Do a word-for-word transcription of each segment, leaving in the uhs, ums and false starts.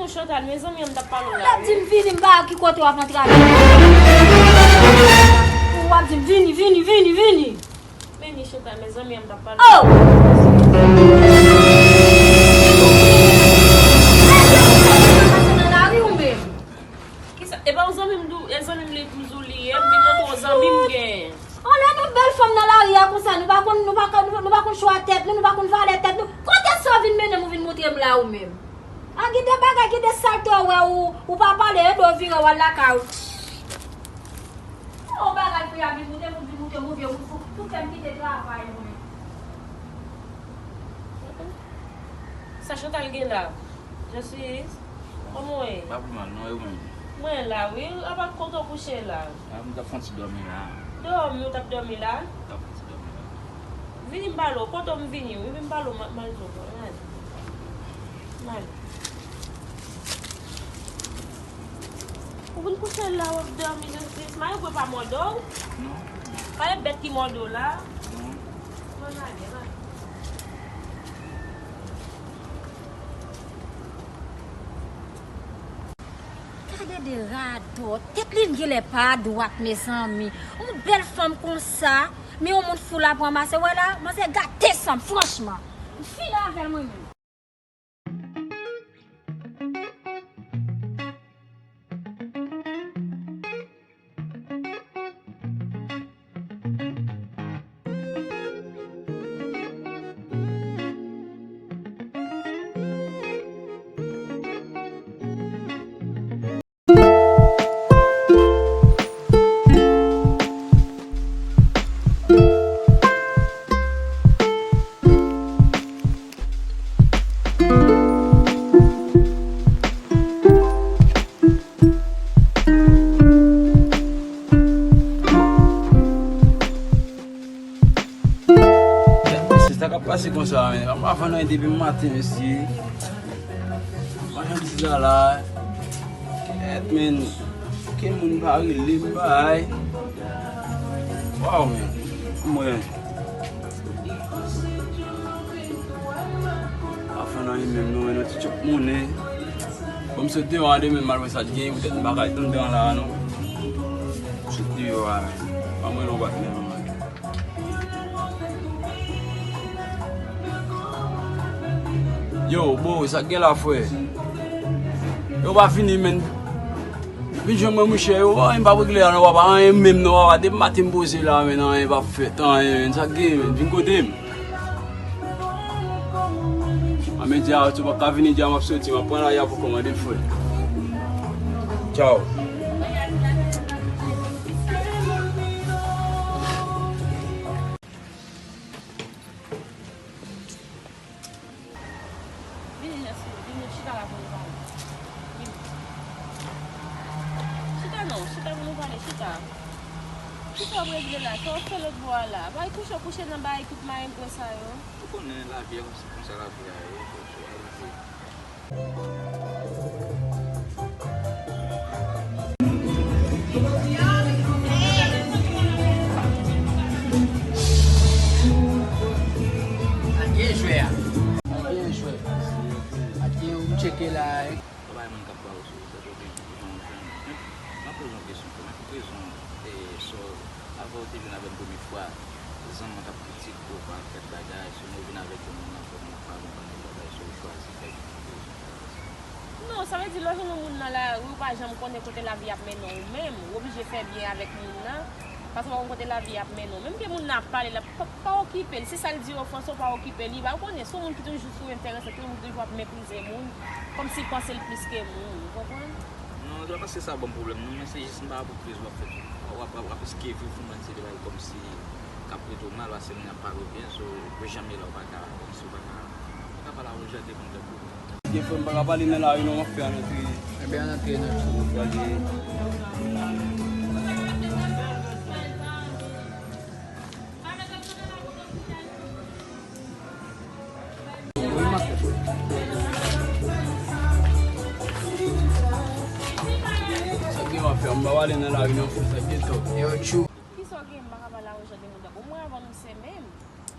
Chantal, mezanmi, m t ap pale w la, wi. Ou t ap di m vini, m pa wè ki kote w ap antre avè m. Ou ap di m vini, vini, vini, vini. Vini, Chantal, mezanmi, m t ap pale w. Oh! Nan lari ou menm? Kisa? E pa yon zanmi m tou, e zanmi m li toujou li ye, m vin montre w zanmi m gen. Anlè nou bèl fanm nan lari a konsa, nou pa konn, nou pa konn, nou pa konn chwa tèt nou, nou pa konn valè tèt nou. Kote sa w vin mennen m, ou vin montre m la ou menm? A, gen de bagay, gen de salte w wè ou, ou pa pale, e do vire w al lakay ou. Yon bagay pou y ap vin moute moun, vin moute moun, vye moun fou, pou fè m kite travay mwen. Sa Chantal gen la? Jesiz, kòman w ye? Pa pi mal non, e ou menm? Mwen la wi, apa kote w kouche la? A, m t ap fè yon ti dòmi la. Dòmi, w t ap dòmi la? M t ap fè yon ti dòmi la. Vini m pale w, kote w m vini wi, vin m pale w, m al di w, m al. M al. Ou vin kouche la, w ap dòmi, Jesiz, malgre pa mòde w? Non. Pa gen bèt ki mòde w la? Non. Bon, ale, ale. Gade de radòt, tèt li genlè pa dwat, mezanmi. Yon bèl fanm konsa, men yon moun fou la pou ranmase, wè la, manzè gate san m, franchman. M fini avè l mwen menm. Mesye, sa k ap pase konsa, men? M pa fè anyen depi maten, mesye. M pa janm di sa la. Kèt, men. Okenn moun pa rele m, bay. Waw, men. Mwen. Pa fè anyen menm, non, men, yon ti tchòp monnen. Bon, m sot deyò a demen, m al wè sa k genyen, poutèt m pa ka tann dan la, non. M sot deyò a, men. Pa mwen, non, patnè, non. Yo, bro, sa k gen la, frè? Yo pa fini, menn. Vin jwenn mwen, monchè. Yo pa anyen, pa regle la, non, papa. Anyen menm, non, papa. Depi maten m poze la, menn, anyen p ap fèt, anyen, menn. Sa k gen, menn? Vin kote m. A, men, di a, ou pa ka vini, di a, m ap soti, m ap pran lari a pou kòmande, frè. Tchaw. Vini, Jesi, vini, chita la pou nou pale. Vini. Chita non, chita pou nou pale, chita. Kisa w ap regle la? Sa w ap fè lòt bò a la? Bay kouche, kouche nan bay tout mayengwen sa yo. Ou konnen lavi a konsa, konsa lavi a ye, fòk ou arive. Atye jwè a. Atye jwè. Atye ou tcheke la, eh. Ou bay moun k ap ba ou sou rezo sosyo, gen moun jwenn. M ap poze yon kesyon, frè m, a ki rezon, eh, sou, avan ou te vin avè m premye fwa, zanmi w t ap kritik ou, pa fèt bagay, sou nou vin avèk yon moun nan fòm nan pa bon, pa gen bagay, sou ou chwazi fè yon moun. Non, sa vle di, lè w jwenn yon moun nan lari, ou pa janm konnen kote lavi ap mennen w menm, ou oblije fè byen avèk moun nan, paske w pa konn kote lavi ap mennen w. Menm ke moun nan ap pale la, pa, pa okipe l. Si sa l di yo ofanse w, pa okipe li. Ba ou konnen, se yon moun ki toujou sou enterese, se yon moun ki toujou ap meprize moun, kòmsi l panse l plis ke moun, ou konprann? Non, se pa paske sa ban m pwoblèm, non, men se jis m pa pou kriz w ap fè, w ap, w ap, w ap eskeve pou mwen, se de bagay kòmsi k ap rete w mal, paske moun ap pale w byen, so, ou janm ye la, ou pa ka, kòmsi ou pa ka, ou pa ka pale avè l jan de moun tankou. Gen frè m pa ka pale nan lari non, m ap fè ann antre. Ebyen ann antre nan chou. Gade. Wi, m ap fè. Sa gen w ap fè? M pa pale nan lari non, frè, sa gen tou. Yo, tchou. Kisa w gen m pa ka pale avè w jan de moun tankou mwen avan nou se menm?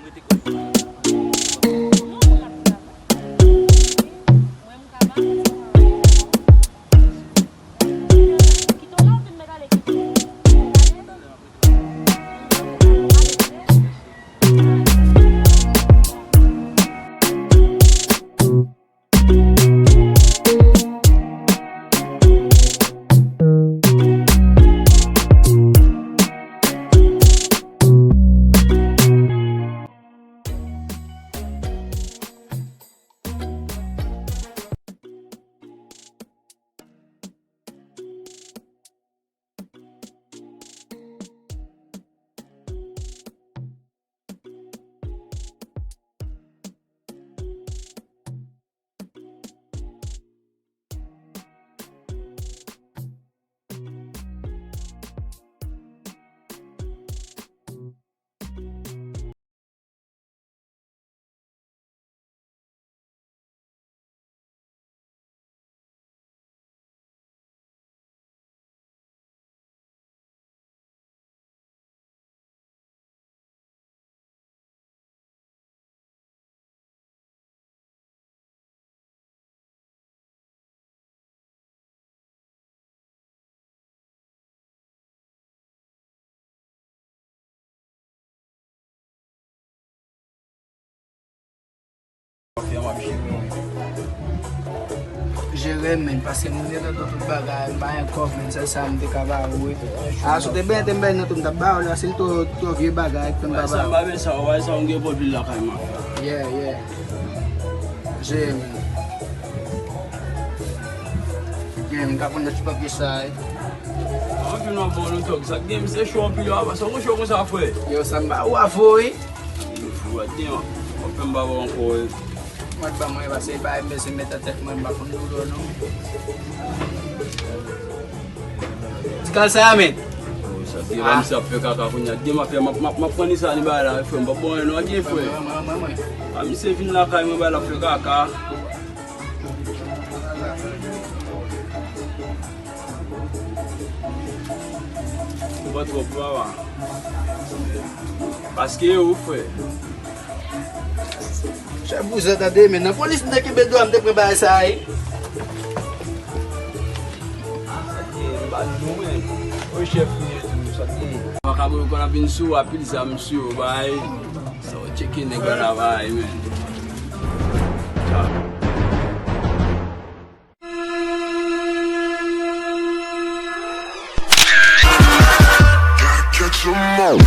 Mwen te konn. Non, mwen ka travay. Mwen, mwen ka travay. Kite w la, vin mèt ale, kite w. Jere, men, paske m te tande tout bagay, m pa gen kòb, men, sèl sa m te ka ba ou, wi. A, si w te benyen te m bay nan tou, m t ap ba ou, la, si l twò, twò vye bagay, ke m pa ba ou. Sa m pa bezwen sa, w wè sa, m gen pwòp vil lakay mwen. Yeah, yeah. Jere, men. Gen, m ka konn ti papye sa, wi. Anpil nan bon nou tòg, sa gen, m se cho anpil, yo, sa konn cho konsa, frè. Yo, sa m ba ou a fo, wi. Fou, a di, w ap fè m ba ou ankò, wi. Mwen, ban mwen, pase pa mwen se met nan tèt mwen, m pa konn doulè non. Ti kal sa a, men. Oh, sa te la, misye ap fè kaka kounye a. Gen m ap fè, m ap, m ap, m ap pran li sa, li ba la, frè, m pa bon, non, gen, frè. Mwen, mwen, mwen, mwen. A, misye vin lakay mwen, ba la fè kaka. Ou pa twò papa. Paske ou, frè. Chèf bouzè, tande, men nan polis m te kenbe dwa, m te pran bagay sa a, wi. Sa te, m pa di nou, men. Wi, chèf, m ye tou, sa te. Makabo yo konn ap vin sou, anpil zam sou yo, bay. Sa w tcheke nèg la la bay, men. Catch 'em all.